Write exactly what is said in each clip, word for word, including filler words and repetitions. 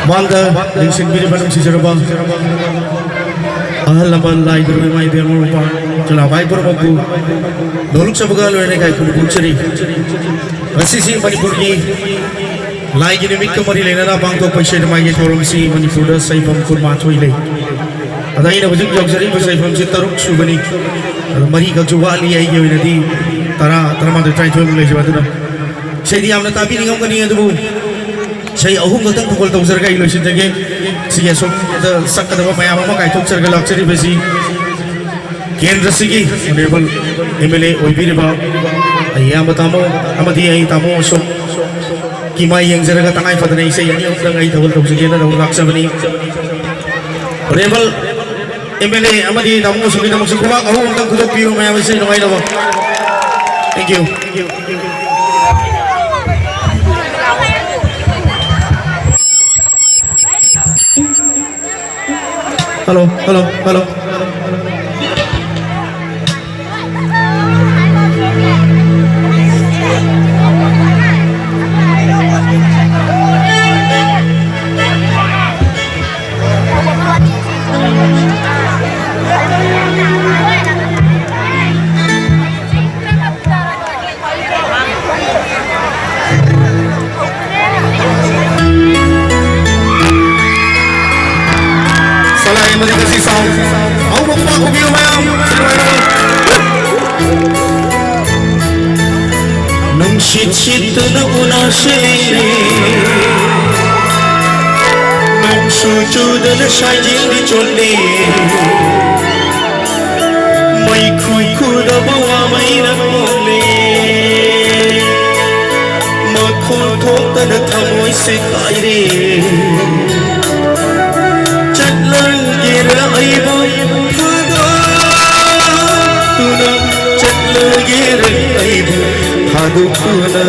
ꯃꯃꯥꯡꯗ ꯂꯦꯡꯁꯤꯟꯕꯤꯔꯤꯕ ꯅꯨꯡꯁꯤꯖꯔꯕ ꯑꯍꯜ ꯂꯃꯟ, ꯂꯥꯏ ꯒꯨꯔꯨ, ꯏꯃꯥ ꯏꯕꯦꯟ, ꯃꯔꯨꯞ ꯃꯄꯥꯡ, ꯏꯆꯤꯜ ꯏꯅꯥꯎ ꯄꯨꯝꯅꯃꯛꯄꯨ ꯅꯣꯂꯨꯛꯆꯕꯒ ꯂꯣꯏꯅꯅ ꯏꯀꯥꯏ ꯈꯨꯝꯅꯕ ꯐꯣꯡꯖꯔꯤ꯫ ꯉꯁꯤꯁꯤ ꯃꯅꯤꯄꯨꯔꯒꯤ ꯂꯥꯏꯒꯤ ꯅꯨꯃꯤꯠꯀ ꯃꯔꯤ ꯂꯩꯅꯅ ꯄꯥꯡꯊꯣꯛꯄ ꯏꯁꯩ ꯅꯣꯡꯃꯥꯏꯒꯤ ꯊꯧꯔꯝꯁꯤ ꯃꯅꯤꯄꯨꯔꯗ ꯁꯩꯐꯝ ꯀꯨꯟꯃꯥꯊꯣꯏ ꯂꯩ꯫ ꯑꯗ ꯑꯩꯅ ꯍꯧꯖꯤꯛ ꯌꯧꯖꯔꯤꯕ ꯁꯩꯐꯝꯁꯤ ꯇꯔꯨꯛ ꯁꯨꯕꯅꯤ꯫ ꯑꯗꯣ ꯃꯔꯤꯈꯛꯁꯨ ꯋꯥꯠꯂꯤ, ꯑꯩꯒꯤ ꯑꯣꯏꯅꯗꯤ ꯇꯔꯥ, ꯇꯔꯥꯃꯥꯊꯣꯏ, ꯇꯔꯥꯅꯤꯊꯣꯏꯃꯨꯛ ꯂꯩꯖꯕ꯫ ꯑꯗꯨꯅ ꯏꯁꯩꯗꯤ ꯌꯥꯝꯅ ꯇꯥꯕꯤꯅꯤꯡꯉꯝꯒꯅꯤ, ꯑꯗꯨꯕꯨ ꯏꯁꯩ ꯑꯍꯨꯝ ꯈꯛꯇꯪ ꯊꯧꯒꯜ ꯇꯧꯖꯔꯒ ꯑꯩ ꯂꯣꯏꯁꯤꯟꯖꯒꯦ꯫ ꯁꯤꯒꯤ ꯑꯁꯣꯝꯗ ꯆꯠꯀꯗꯕ ꯃꯌꯥꯝ ꯑꯃ ꯀꯥꯏꯊꯣꯛꯆꯔꯒ ꯂꯥꯛꯆꯔꯤꯕꯁꯤ ꯀꯦꯟꯗ꯭ꯔꯁꯤꯒꯤ ꯑꯣꯅꯔꯦꯕꯜ ꯑꯦꯝ ꯑꯦꯜ ꯑꯦ ꯑꯣꯏꯕꯤꯔꯤꯕ ꯑꯩ ꯏꯌꯥꯝꯕ ꯇꯥꯃꯣ ꯑꯃꯗꯤ ꯑꯩ ꯇꯥꯃꯣ ꯑꯁꯣꯛꯀꯤ ꯃꯥꯏ ꯌꯦꯡꯖꯔꯒ ꯇꯉꯥꯏ ꯐꯗꯅ ꯏꯁꯩ ꯑꯅꯤ ꯑꯍꯨꯝꯗꯪ ꯑꯩ ꯊꯧꯒꯜ ꯇꯧꯖꯒꯦꯅ ꯇꯧꯕ ꯂꯥꯛꯆꯕꯅꯤ꯫ ꯑꯣꯅꯔꯦꯕꯜ ꯑꯦꯝ ꯑꯦꯜ ꯑꯦ ꯑꯃꯗꯤ ꯇꯥꯃꯣ ꯑꯁꯣꯛꯀꯤꯗꯃꯛꯁꯨ ꯈꯨꯕꯥꯛ ꯑꯍꯨꯝ ꯑꯝꯇꯪ ꯈꯨꯗꯣꯛꯄꯤꯌꯨ ꯃꯌꯥꯝ, ꯏꯁꯩ ꯅꯨꯡꯉꯥꯏꯅꯕ꯫ Thank you. Hello, hello, hello. ꯁꯂꯥꯏ ꯑꯃꯗꯤ ꯀꯁꯤ ꯁꯥꯎ꯫ ꯑꯍꯧꯕ ꯈꯨꯕꯥꯛ ꯈꯨꯕꯤꯌꯨ ꯃꯌꯥꯝ꯫ ꯅꯨꯡꯁꯤꯠ ꯁꯤꯠꯇꯨꯅ ꯎꯅꯁꯤꯜꯂꯤ, ꯅꯣꯡꯁꯨ ꯆꯨꯗꯅ ꯁꯥꯏꯖꯤꯟꯗꯤ ꯆꯣꯠꯂꯤ꯫ ꯃꯩꯈꯨ ꯈꯨꯗꯕ ꯋꯥ ꯃꯩꯅ ꯃꯨꯜꯂꯤ, ꯃꯈꯣꯜ ꯊꯣꯛꯇꯅ ꯊꯃꯣꯏꯁꯦ ꯀꯥꯏꯔꯦ꯫ ꯆꯠꯂꯒꯦꯔ ꯑꯩꯕꯨ ꯊꯥꯗꯣꯛꯇꯨꯅ, ꯆꯠꯂꯒꯦꯔ ꯑꯩꯕꯨ ꯊꯥꯗꯣꯛꯇꯨꯅ꯫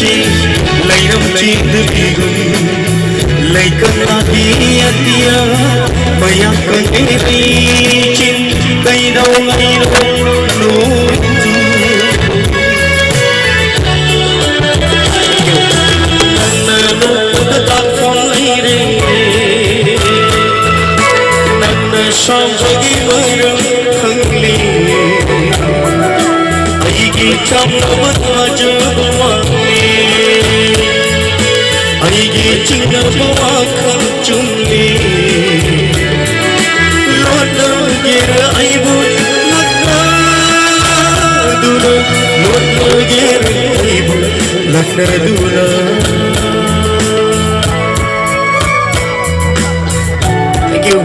ꯂꯩꯔꯝ ꯆꯤꯡꯗ ꯄꯤꯒꯨꯝ ꯂꯩꯀꯪꯂꯥꯒꯤ ꯑꯇꯤꯌꯥ ꯃꯌꯥ ꯀꯪꯉꯦ ꯆꯤꯡ ꯀꯩꯗꯧꯉꯩꯔꯣ ꯅꯣꯡ ꯆꯨ ꯅꯪꯅ ꯅꯣꯛꯄꯗ ꯇꯥꯛꯐꯝ ꯂꯩꯔꯦ ꯅꯪꯅ ꯁꯥꯎꯕꯒꯤ ꯃꯔꯝ ꯈꯪꯂꯦ ꯑꯩꯒꯤ ꯆꯥꯝꯅꯕ ꯊꯥꯖꯕ ꯃꯥꯡꯂꯦ ꯑꯩꯒꯤ ꯆꯤꯡꯅꯕ ꯋꯥꯈꯜ ꯆꯨꯝꯂꯦ ꯂꯣꯠꯅꯒꯦꯔ ꯑꯩꯕꯨ ꯂꯛꯅꯗꯨꯅ ꯂꯣꯠꯅꯒꯦꯔ ꯑꯩꯕꯨ ꯂꯛꯅꯗꯨꯅ Thank you.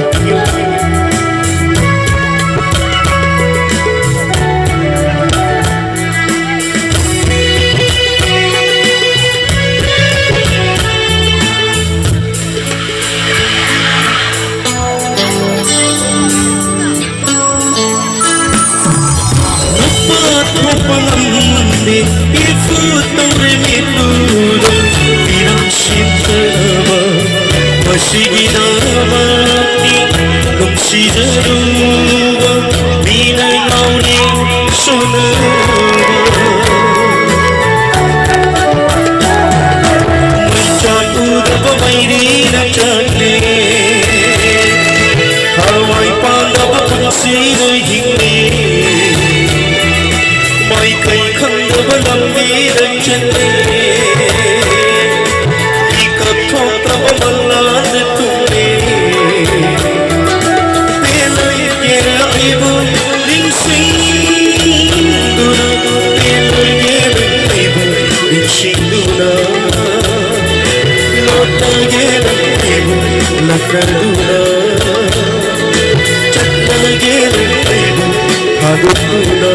ꯅꯨꯄꯥ ꯊꯣꯛꯄ ꯉꯝꯗꯦ ꯏꯐꯨ ꯇꯧꯔꯦ ꯃꯤꯠꯂꯨꯗ ꯄꯤꯔꯝ ꯁꯤꯟꯗꯕ ꯃꯁꯤꯒꯤꯗꯃꯛꯇꯤ ꯅꯨꯡꯁꯤꯖꯔꯨꯕ ꯃꯤꯅ ꯉꯥꯎꯔꯦ ꯁꯣꯟꯅꯕ ꯃꯩꯆꯥꯛ ꯎꯗꯕ ꯃꯩꯔꯤꯅ ꯆꯠꯂꯦ ꯊꯋꯥꯏ ꯄꯥꯟꯗꯕ ꯄꯨꯟꯁꯤꯗ ꯍꯤꯡꯂꯤ ꯃꯥꯏꯀꯩ ꯈꯪꯗꯕ ꯂꯝꯕꯤꯗ ꯆꯠꯂꯤ ꯃꯤꯀꯞ ꯊꯣꯛꯇꯕ ꯃꯪꯂꯥꯟꯗ ꯇꯨꯝꯂꯤ ꯄꯦꯜꯂꯣꯏꯒꯦꯔ ꯑꯩꯕꯨ ꯅꯤꯡꯁꯤꯡꯗꯨꯅ ꯄꯦꯜꯂꯣꯏꯒꯦꯔ ꯑꯩꯕꯨ ꯅꯤꯡꯁꯤꯡꯗꯨꯅ ꯂꯣꯠꯅꯒꯦꯔ ꯑꯩꯕꯨ ꯂꯥꯛꯅꯗꯨꯅ ꯆꯠꯅꯒꯦꯔ ꯑꯩꯕꯨ ꯊꯥꯗꯣꯛꯇꯨꯅ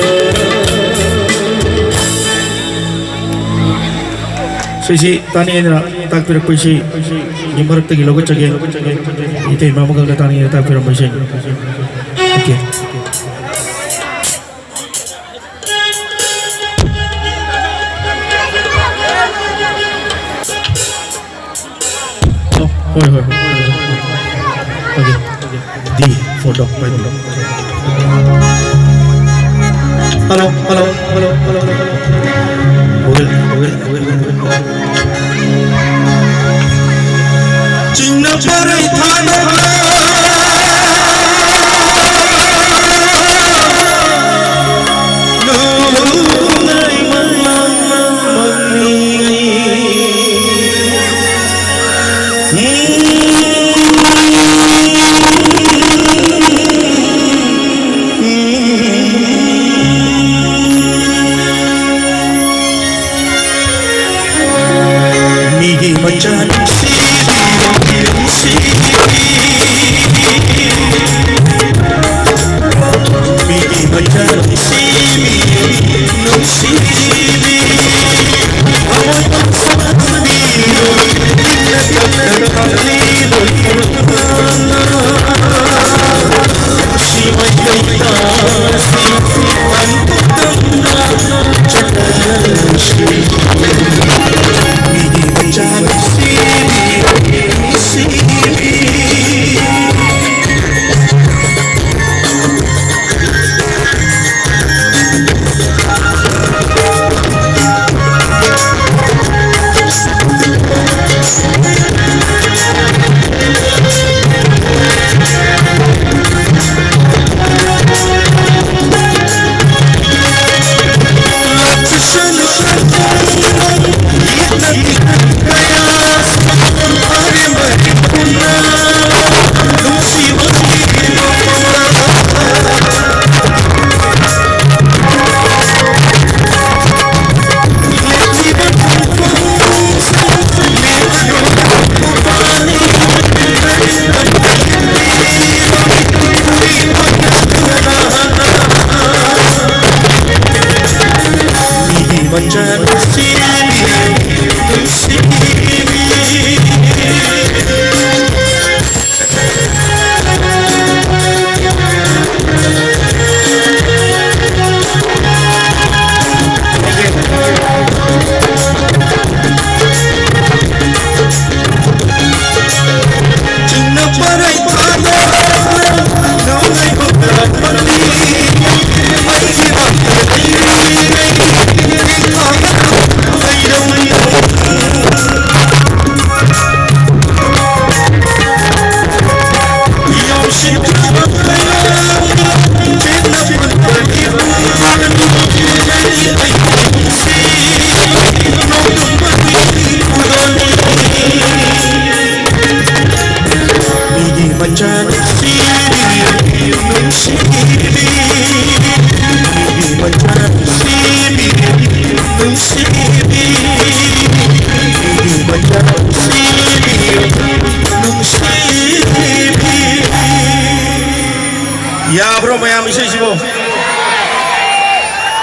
ꯏꯁꯩꯁꯤ ꯇꯥꯅꯤꯡꯉꯦꯗꯅ ꯇꯥꯛꯄꯤꯔꯛꯄ ꯏꯁꯩꯒꯤ ꯃꯔꯛꯇꯒꯤ ꯂꯧꯈꯠꯆꯒꯦ꯫ ꯏꯇꯩꯃ ꯑꯃꯈꯛꯅ ꯇꯥꯅꯤꯡꯉꯦꯗꯅ ꯇꯥꯛꯄꯤꯔꯝꯕ ꯏꯁꯩ꯫ Okay. ꯍꯣꯏ, ꯍꯣꯏ, ꯍꯣꯏ, ꯍꯣꯏ, ꯍꯣꯏ꯫ Okay, okay. D for dog, ꯄꯥꯏꯕꯤꯌꯨ꯫ Hello, hello, hello, hello, hello. ꯍꯧꯒꯠꯂꯦ, ꯍꯧꯒꯠꯂꯦ, ꯍꯧꯒꯠꯂꯦ, ꯍꯧꯒꯠꯂꯦ꯫ ꯆꯤꯡꯅ ꯄꯔꯩ ꯊꯥꯅ ꯃꯤꯒꯤ ꯃꯆꯥ ꯅꯨꯡꯁꯤꯕꯤ, ꯅꯨꯡꯁꯤꯕꯤ꯫ ꯃꯤꯒꯤ ꯃꯆꯥ ꯅꯨꯡꯁꯤꯕꯤ, ꯅꯨꯡꯁꯤꯕꯤ꯫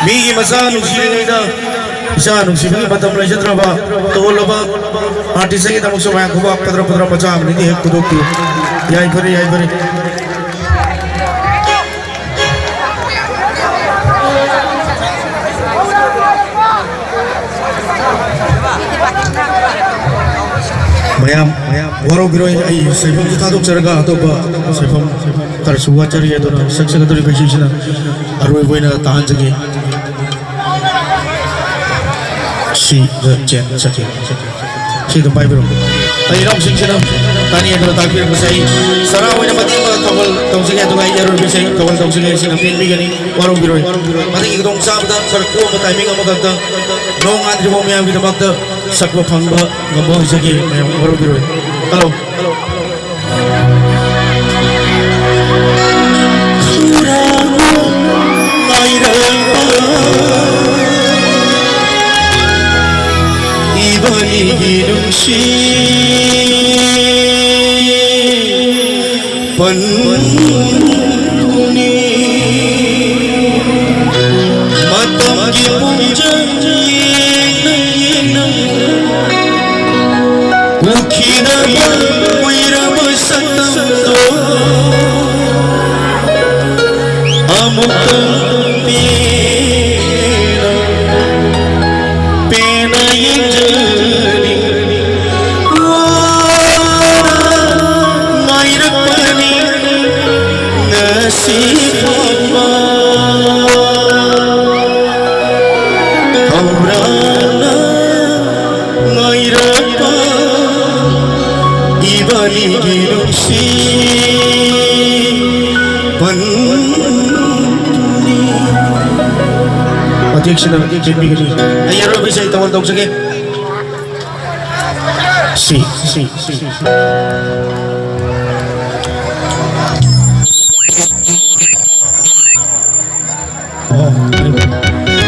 ꯃꯤꯒꯤ ꯃꯆꯥ ꯅꯨꯡꯁꯤꯔꯤꯉꯩꯗ ꯏꯆꯥ ꯅꯨꯡꯁꯤꯕꯒꯤ ꯃꯇꯝ ꯂꯩꯖꯗ꯭ꯔꯕ ꯇꯣꯜꯂꯕ ꯑꯥꯔꯇꯤꯁ ꯑꯃꯒꯤꯗꯃꯛꯁꯨ ꯃꯌꯥꯝ ꯈꯨꯕꯥꯛ ꯄꯗ꯭ꯔ ꯄꯗ꯭ꯔ ꯃꯆꯥ ꯑꯃꯅꯤꯗꯤ ꯍꯦꯛ ꯄꯨꯊꯣꯛꯄꯤꯌꯨ꯫ ꯌꯥꯏꯐꯔꯦ, ꯌꯥꯏꯐꯔꯦ꯫ ꯃꯌꯥꯝ, ꯃꯌꯥꯝ ꯋꯥꯔꯧꯕꯤꯔꯣꯏ, ꯑꯩ ꯁꯩꯐꯝꯁꯤ ꯊꯥꯗꯣꯛꯆꯔꯒ ꯑꯇꯣꯞꯄ ꯁꯩꯐꯝ ꯈꯔꯁꯨ ꯋꯥꯠꯆꯔꯤ, ꯑꯗꯨꯅ ꯁꯛꯆꯒꯗꯧꯔꯤꯕ ꯏꯁꯩꯁꯤꯅ ꯑꯔꯣꯏꯕ ꯑꯣꯏꯅ ꯇꯥꯍꯟꯖꯒꯦ꯫ ꯁꯤ ꯆꯦꯟ ꯆꯠꯈꯤ꯫ ꯁꯤ ꯑꯗꯨꯝ ꯄꯥꯏꯕꯤꯔꯣ꯫ ꯑꯩ ꯏꯅꯥꯎꯁꯤꯡꯁꯤꯅ ꯇꯥꯅꯤ ꯍꯥꯏꯗꯨꯅ ꯇꯥꯛꯄꯤꯔꯛꯄꯁꯦ ꯑꯩ ꯆꯔꯥ ꯑꯣꯏꯅ ꯃꯇꯦꯛ ꯑꯃ ꯊꯧꯒꯜ ꯇꯧꯖꯒꯦ, ꯑꯗꯨꯒ ꯑꯩ ꯑꯔꯣꯏꯕ ꯏꯁꯩ ꯊꯧꯒꯜ ꯇꯧꯖꯒꯦ, ꯑꯩ ꯁꯤꯅ ꯄꯦꯟꯕꯤꯒꯅꯤ, ꯋꯥꯔꯧꯕꯤꯔꯣꯏ꯫ ꯃꯊꯪꯒꯤ ꯈꯨꯗꯣꯡꯆꯥꯕꯗ ꯈꯔ ꯀꯣꯝꯕ ꯇꯥꯏꯃꯤꯡ ꯑꯃꯈꯛꯇ ꯅꯣꯡꯉꯥꯟꯗ꯭ꯔꯤꯐꯥꯎ ꯃꯌꯥꯝꯒꯤꯗꯃꯛꯇ ꯁꯛꯄ ꯐꯪꯕ ꯉꯝꯕ ꯑꯣꯏꯖꯒꯦ, ꯃꯌꯥꯝ ꯋꯥꯔꯧꯕꯤꯔꯣꯏ꯫ ꯍꯜꯂꯣ꯫ ꯏꯕꯥꯅꯤꯒꯤ ꯅꯨꯡꯁꯤ ꯄꯟꯊꯨꯡꯅꯤ꯫ ꯃꯇꯝꯒꯤ ꯄꯨꯡꯖꯪ ꯌꯦꯡꯅ ꯌꯦꯡꯅ ꯎꯈꯤꯗꯕ ꯀꯨꯏꯔꯕ ꯁꯛꯇꯝꯗꯣ ꯑꯃꯨꯛꯇꯪ ꯄꯦꯟꯅ, ꯄꯦꯟꯅ ꯌꯦꯡꯖꯅꯤꯡ ꯋꯥꯅ ꯉꯥꯏꯔꯛꯄꯅꯤ ꯉꯁꯤ ꯐꯥꯎꯕ꯫ ꯍꯧꯔꯥꯅ ꯉꯥꯏꯔꯛꯄ ꯏꯕꯥꯅꯤꯒꯤ ꯅꯨꯡꯁꯤ ꯄꯟꯊꯨꯡꯅꯤ꯫ ꯃꯇꯦꯛꯁꯤꯅ ꯃꯇꯦꯛ ꯆꯦꯟꯕꯤꯒꯅꯤ꯫ ꯑꯩ ꯑꯔꯣꯏꯕ ꯏꯁꯩ ꯊꯧꯒꯜ ꯇꯧꯖꯒꯦ꯫ ꯁꯤ, ꯁꯤ, ꯁꯤ꯫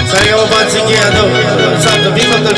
ꯁꯥꯔꯦꯒꯥꯃꯥꯄꯥꯁꯤꯡꯒꯤ ꯑꯗꯣ ꯁꯥꯞꯇ ꯄꯤꯛ ꯈꯛꯇ